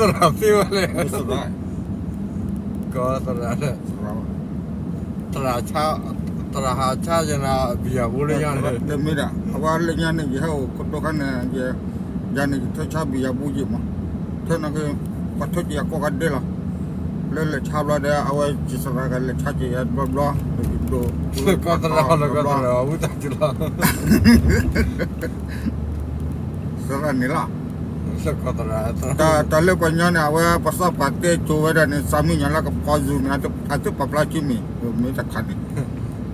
သရၣ်သ့ဝဲလဲၣ်, ကီသရၣ်, သရၣ်ဟးဆါယနၤ ဘံၣ်ယၤဘိလၢညါန့ၣ်, တမ့ၢ်ဒၣ် အဝဲလၢညါန့ၣ် ယဟဲအိၣ်ကတိၤခါန့ၣ် ယၤန့ၣ် ယထၢဆါဘံၣ်ယၤဘိယံာ်မး, ထၢနာ်က့ ပှၤထၢက့ၤယၤကိးဂၤဒဲးလီၤ, လၢလဲၤဆါဘျီဒီး အဝဲကစရၣ်ကလဲၤဆါက့ၤယၤဘျီဘျီ, ကီသရၣ်လီၤ ကီသရၣ် ဝံသးစူၤလီၤ သရၣ်န့ၣ်လီၤ, တၢ်လၢပှၤညီန့ၣ် အဝဲပသးပှၢ်တဲကၠိဝဲဒၣ်န့ၣ် သးမံညီလၢကဖီဇူၤန့ၣ် အသုပာ်ဖျါစုမံၤ မ့ၢ်တခါန့ၣ်,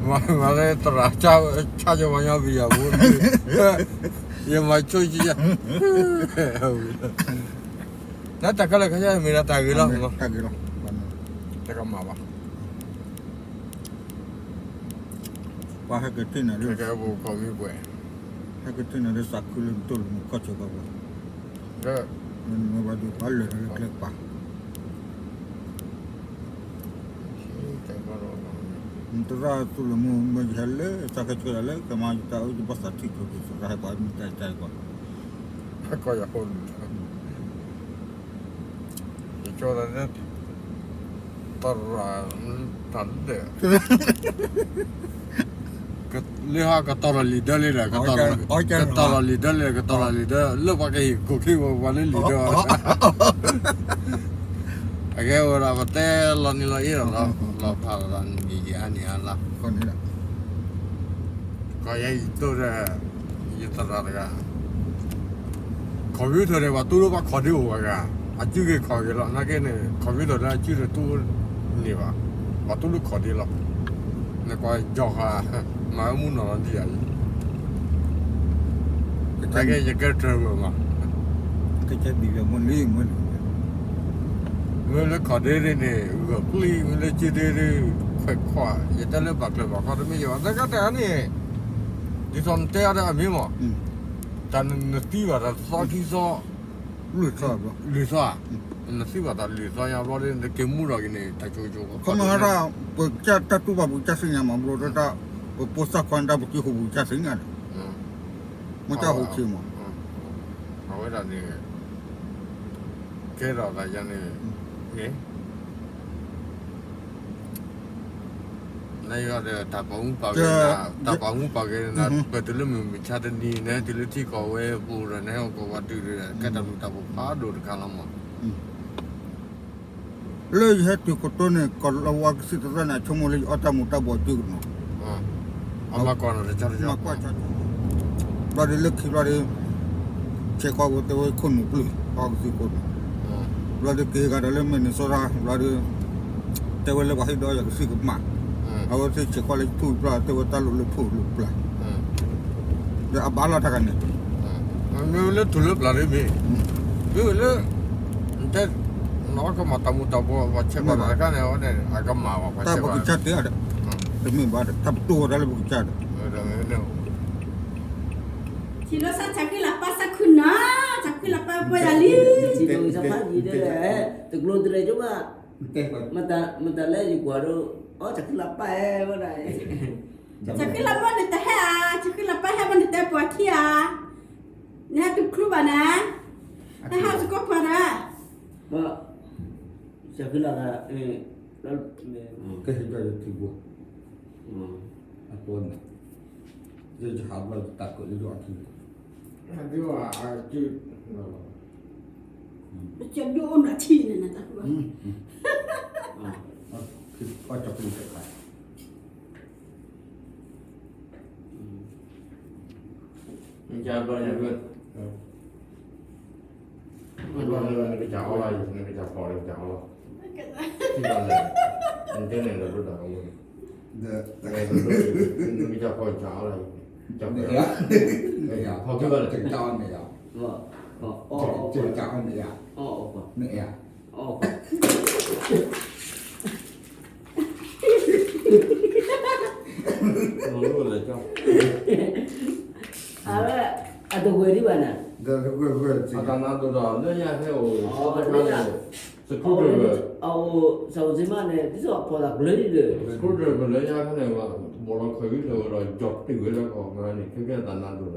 မ့ၢ်လၢသရၣ်ဆါယဝဲညီဘံၣ်ယၤဘိ, ယမၤဆိယံၤယၤ, တၢ်ခဲလၢာ်ခဲဆ့မ့ၢ်ဒၣ်တၢ်ဂ့ၤလီၤ, တၢ်ဂ့ၤလီၤ, တၢ်ကမၣ်ဘၣ် ပှၤဟဲက့ၤထံၣ်နၤလၢ ဟဲက့ၤထံၣ်နၤလၢသးခုလၢနတိၢ်လီၤမူကီၢ်ဆၢကီၢ်ပူၤ, မ့ၢ်ဘၣ်ဒုးပှၤလၢာ်လၢကျဲကပၤ, နတရၣ်သူၣ်လီၤမူမ့ၢ်ယဟဲလၢသးခဲဆှဲဒၣ်လၢ ကမၤယတၢ်အၢယဘၣ်သးထံၣ်ကၠိက့ၤသရၣ်ဟဲပှၤမ့ၢ်တၢ်တၢ်ပှၤ ကီယၤဟိလူၤ, ယကၠီသး, တၢ်ရၣ်တၢ်လၢာ်, လၢဟီကတီၤလီၤလံာ်ဒၢလံဒီး, ကတီၤလီၤလံာ်ဒၢလံ, ကတီၤလီၤလံာ်ဒၢ လၢပှၤကဟ့ၣ်ကိးခံဝဲပှၤလၢလံာ်ဒၢ, အဂ့ၢ်ဝဲဒၣ်ပတဲလီၤနံၤလီၤအ့ၣ်လီၤ, လီၤဖးလီၤနံၤယံာ်အါနံၤအါလါ ကီယဲယတိၢ်ဒီး ယသရၣ်တဂၤ, computerန့ၣ် ပှၤတူၢ်လိာ်ဘၣ်ခီၣ်ဒ့အိၣ်ဝဲဂၤ, အစုက့ၤခီၣ်က့ၤလီၤ နာ်က့န့ၣ် computerလၢအစုတတူၢ်န့ၢ်ဘၣ်, ပှၤတူၢ်လိာ်ခီၣ်ဒ့လီၤ, နကွၢ်ယီၤဃာ်, မၤဝဲမုၢ်နီၤလီၤဒ်ယၤအံၤ နာ်က့ယကဲ driver မး, မ့ၢ်လၢခီၣ်ဒ့ဒ်န့ၣ် ဂၢၢ်ကျံ, မ့ၢ်လၢစုဒ့ဒ် ခွဲးခွါ, ယတဲလၢဘၣ်ကျဲဘၣ်ခီတမ့ၢ်ယၤဘၣ်, တၢ်ကတၢၢ်န့ၣ် ဒ်သိးနတဲအီၤဒီးအမ့ၢ်မး, တၢ်နသံဘၣ်တၢ်သီခံသီ, လွံၢ်သီ, နသံဘၣ်တၢ်လွံၢ်သီညါဘျီဒ် နက့ၤမူထီၣ်က့ၤန့ၣ် တၢ်ကၠိကၠိ, ခီမ့ၢ်ဟဲဒၣ် ပကစၢ်တၢ်တူၢ်ဘၣ်ပကစၢ်သ့ၣ်ညါမး ဘျီဒီးတၢ်, ပဖိသၣ်ခွါန့ၣ်တၢ်ပက့ၤဟူးပကစၢ်သ့ၣ်ညါဒီး, မ့ၢ်တၢ်ဟူးဆ့မး, အဝဲဒၣ်န့ၣ် ကဲထီၣ်သးယၤန့ၣ်, န့ၣ် နယဒီးတၢ်ပာ်မူပာ်ဂဲၤ, တၢ်ပာ်မူပာ်ဂဲၤနၤ ပတုၤလၢမုၢ်မဆါတနံၤ နဟဲတုၤလၢထံကီၢ်ဝဲပူၤဒီး နဟဲအိၣ်ကီးပှၤတုၤဒီး ကဲတၢ်ဘျုးတၢ်ဖှိၣ်ဖးဒိၣ်တခါလီၤမး. လၢယဟဲတုၤကတိၤန့ၣ် ကီၢ်လီၤဝါကသံၣ်သရၣ်န့ၣ် အဆိကမိၣ်လၢယအီၣ်တၢ်မူၤတၢ်ဘှီးကၠူကနီၤ မၤကွၢ်တၢ်, ဘျီဒ်လၢခံဘျီဒီး ဆဲးကွၢ်ဝဲတဲဝဲခိၣ်နူာ်ပျုၢ် အီကသံၣ်ကိးနီၤ, ဘျီဒီးက့ၤဂၤဒီးလၢမဲာ်နံၤစီတၢ် ဘျီဒီး တဲဝဲလၢပှၤဟ့ၣ်ဒီးယကသံၣ်ကမၣ်, အဝဲသ့ၣ်ဆဲးကွၢ်လၢဖုၣ်ပျၢ် တဲဝဲတၢ်လိၣ်လၢဖုၣ်လၢပျၢ်, ဒီးအဘၣ်လီၤတၢ်ဂၤန့ၣ် မ့ၢ်ဝဲလၢထူလၢပျၢ်ဒ်မ့ၢ်, မ့ၢ်ဝဲလၢ တဲ နအီၣ်ကမၤတၢ်မူၤတၢ်ဘှီး ပှၤဆဲးကွၢ်တၢ်တခါန့ၣ် အဝဲန့ၣ် အကမၣ်ဘၣ် ပှၤဆဲးကွၢ်တၢ်တခါန့ၣ် အဝဲန့ၣ် အကမၣ်ဘၣ် တၢ်ပတိၢ်ဝဲဒၣ်လၢပကစၢ်ဒီး ထံၣ်လိာ်သး ဆါခွံလၢပၢ်ဆါခုနၤ, ဆါခွံလၢပၢ်ပှဲၤယၤလံ, တကျိၤတလဲၤကၠိဘၣ်, မတၤလဲၣ်ယကွၢ်ဒိ, အီ ဆါခွံလၢပၢ်ဝဲဒၣ်, ဆါခွံလၢပၢ်နတဟဲဧါ, ဆါခွံလၢပၢ်ဟဲမးနတဲပှၤခံဧါ, နဟဲတချုးဘၣ်နၤ, နဟဲစကိးပှၤတၢ် ဆါခွံလၢက ကဲဟ့ၣ်ဒီးယ ထံဘိ, အတိၢ်န့ၣ်, ယဟးဘျီယတၢ်ကၢၣ်လၢယအီထံ, ကဒိၣ်အိၣ်နၤထံန့ၣ်နတၢ်, အီၣ်ကပူၤတခါ နကဘျီညါဘျီ, နကစၢ်အီၣ်လီၤ, နကစၢ်ဖီၣ်လၢကစၢ်အီၣ်လီၤ, ထံၣ်ဘၣ်လဲၣ်, နတဲန့ၣ်လီၤဒိၣ်တၢ်ကမၣ်, နကစၢ်ဖီၣ်ကစၢ်အီၣ်လီၤ, ဖီၣ်ကဘၣ်လဲၣ်, ကစၢ်အီၣ်န့ၣ်ယၤ, ကစၢ်အီၣ်န့ၣ်ယၤ, န့ၣ်ယၤ အဝဲ အတဝဲဒံးဘၣ်နၤ, အတၢ်နါဒိၣ်ဒီး လၢညါဟဲအိၣ် လၢညါ screwdriver, အအိၣ် ဆၣ်အိၣ်စ့မးန့ၣ် ဒ်သိးအဖီၣ်သးကျၢၤဒံးဒီး screwdriver လၢညါဖဲန့ၣ် ဘီၣ်လီၤခၢၣ်ဂံၢ်ထၢၣ်ဝဲဒီး ယီၤတ့ၢ်ဝဲလၢကီၢ်မၤန့ၣ် ခဲကဲအတၢ်နါဒိၣ်ဒီး